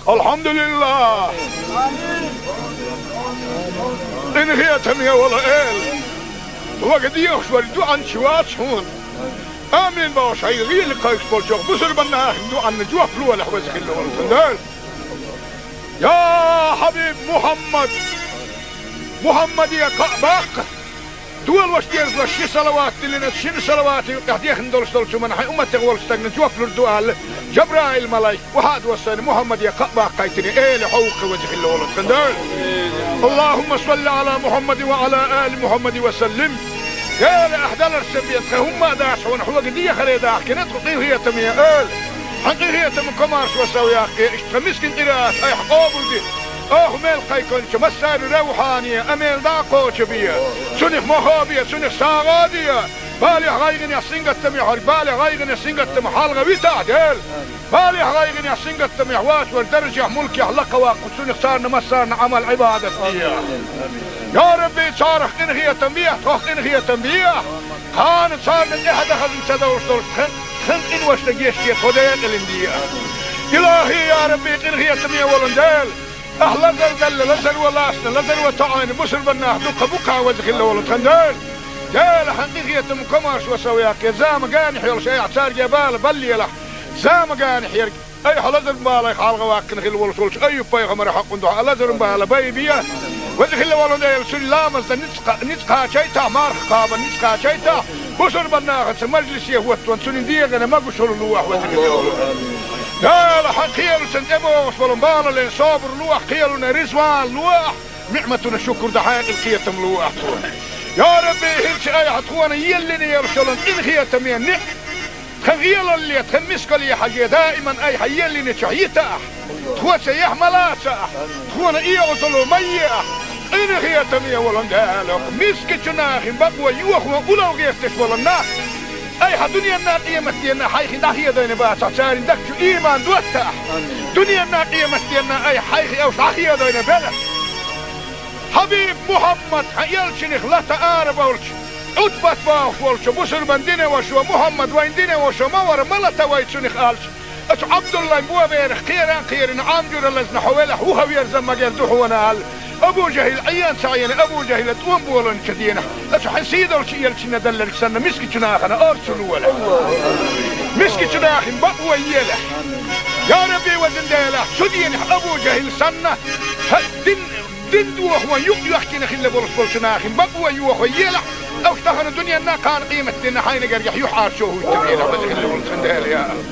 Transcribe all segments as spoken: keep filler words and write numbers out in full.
Алхьамдулиллах! Къинхетаме вола Эла! Вага дехаш вар дуӀанча вац хьона. Амин бохуш, хьайга гӀийла кхайкхаш болчу бусурбан нахана дуӀанна жоп лолахь, веза хилла волу тхан Дела. Я хьабиб Мухьаммад! Мухьаммаде кхаъ баккха! Долош дезалаш ши салават диллина, шина салавата юкъехь дехна долуш долчу хӀуманна хьайн умматех волчу стагна жоп лур ду аьлла, Жабраил-малайк, вахьа а доссийна, Мухьаммаде кхаъ баккхийтина, Эла, хьо ву-кх, веза хилла волу тхан Дела. Аллахумма салли Ӏала Мухьаммадин ва Ӏала али Мухьаммадин ва саллим. Эла, ахь даларца бен тхан хӀумма а дац хьуна, хьоьга дехаре дахкина тхо, къинхетаме Эла. Хьан къинхетам, комаршо сов яккхий, иштта тхан мискин къираат айхьа къобалде. Оха мел кхайкхинчу массарна равхьане а мел дӀа а кхочу бе. Цунах мохо бе, цунах сагӀа а де. Балех, гӀайгӀанех, сингаттамех верг, балех, гӀайгӀанех, сингаттамах хьалха витахь, Дела. Балех, гӀайгӀанех, сингаттамех воцург даржехь, мулкехь лакха ваккха, цунах царна массарна Ӏамал-Ӏибадат де. Я Рабби, царах къинхетам бехьа, тхох къинхетам бехьа. Кхана царна тӀаьхьа дан хазна ца довш долуш тхан, тхан къиношна гечде, тхо декъалина де. Илахи, я Рабби, къинхетаме волу Дела. Ахь лазар далла, лазаро лаьцна, лазаро тоьӀна бусурбан нах дуккха бу-кх, веза хилла волу тхан Дела. Дела, хьан къинхетам, комаршо сов яккхий, зама-ганахь йолуш айхьа цаьрга бала баллалахь. Зама-ганахь ерг айхьа лазар-балех хьалха ваккхина хилла волуш волчу Айюб-пайхамаран хьокъун дуьхьа лазаран бала байбе. Веза хилла волу Дела, цуьнан ламаз дан ницкъ кха-, ницкъ кхачийтахь, марха кхаба ницкъ кхачийтахь, бусурбан нахаца мажлисе хӀоттон, цуьнан дегӀана могушалла лолахь, веза хилла волу Дела. Дела, хьан кхелаца тӀебогӀуш болу балале собар лолахь, кхелана резаван лолахь, ниӀматана шукур дан хьекъал, кхетам лолахь тхуна. Я Рабби, хӀинца айхьа тхуна еллина йолуш йолу къинхетаме ниӀ-, тхан гӀелалле, тхан мискалле хьажий, даиман айхьа еллинчохь йитахь, тхоца яхь ма лацахь, тхуна оьгӀазло ма ехь, къинхетаме волу Дела, мискачу нахана бакъо йохо улло гӀерташ болу нах, айхьа дуьненна, къематденна хьайх дӀахедийна бацахь, церан дагчу ийман доттахь. Дуьненна, къематденна айхьа хьайх уьш дӀахедийна белахь. Хьабиб Мухьаммад, хьан элчанах лата арабевлча, Ӏутбат бохуш волчу бусурбан динан вашас: «Мухьаммад вайн динан ваша ма вара, ма лата вай цунах», — аьлча, оцу Ӏабдуллайн боберах кхеран а кхерина, Ӏам жуьра лазна хьо велахь, вуха верза магар ду хьуна аьлла, Абу ЖахӀил Ӏен ца Ӏийна, Абу ЖахӀила тӀом болийначу дийнахь, оцу хьан сийдолчу элчанна делларг санна, мискачу нахана орцо лолахь. Мискачу нахана бакъо елахь. Я Рабби, везан Дела, цу дийнахь Абу ЖахӀил санна, хьан дин, дин дохо юкъ йоьхкина хилла болуш болчу нахана бакъо йохо елахь, уьш тахана дуьненна, кхана къематденна хьайна гергахь юьхьӀаьржо хӀуттабелахь, веза хилла волу тхан Дела, я Аллах.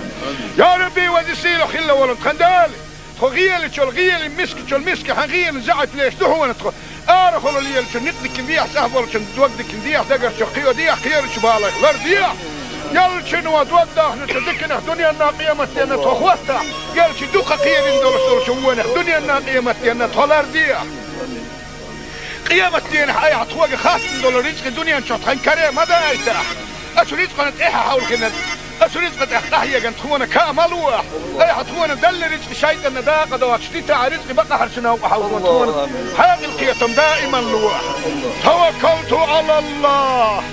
Я Рабби, веза-сийлахь хилла волу тхан Дела, тхо гӀелачул гӀелин, мискачул миска хьан гӀелин заьӀап леш ду хьуна тхо. Арахула лелачун некъ дикина дехьа, цӀахь болчун дог дикина дехьа, дагарчу кхио дехьа, кхерачу балех лар дехьа. Элчано дог дахначу диканах дуьненна, къематденна тхо хӀоттахь, элча дукха кхерина долуш долчу вонах дуьненна, къематденна тхо лар дехьа. Къематденахь айхьа тхоьга хаттам долу рицкъа дуьнен чохь тхан каре ма дайтахь. Оцу рицкъана тӀаьхьа хьовлхина, оцу рицкъа тӀехь къахьегна тхуна каа ма лолахь. Айхьа тхуна делла рицкъа шайтӀанна дакъа доцуш дитахь, рицкъа бакъахьарчу новкъа хьовлхина тхуна хьекъал, кхетам даиман лолахь. Таваккалту Ӏалаллах!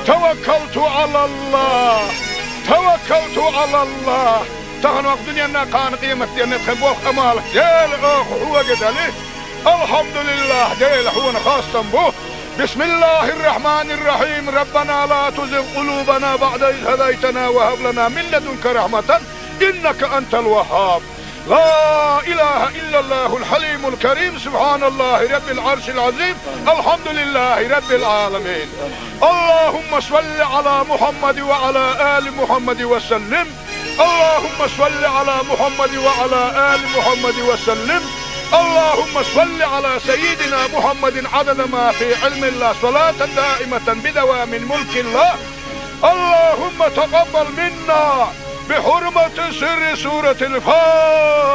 Таваккалту Ӏалаллах! Таваккалту Ӏалаллах! Тахана ваха дуьненна, кхана къематденна тхан болх, Ӏамал, Дела, оха хьоьга дали. Алхьамдулиллах, Дела, хьуна хастам бу. بسم الله الرحمن الرحيم. ربنا لا تزغ قلوبنا بعد إذ هديتنا وهب لنا من لدنك رحمة إنك أنت الوهاب. لا إله إلا الله الحليم الكريم. سبحان الله رب العرش العظيم. الحمد لله رب العالمين. اللهم صل على محمد وعلى آل محمد وسلم. اللهم صل على محمد وعلى آل محمد وسلم. اللهم صل على سيدنا محمد عدد ما في علم الله، صلاة دائمة بدوام ملك الله. اللهم تقبل منا بحرمة سر سورة الفاتحة.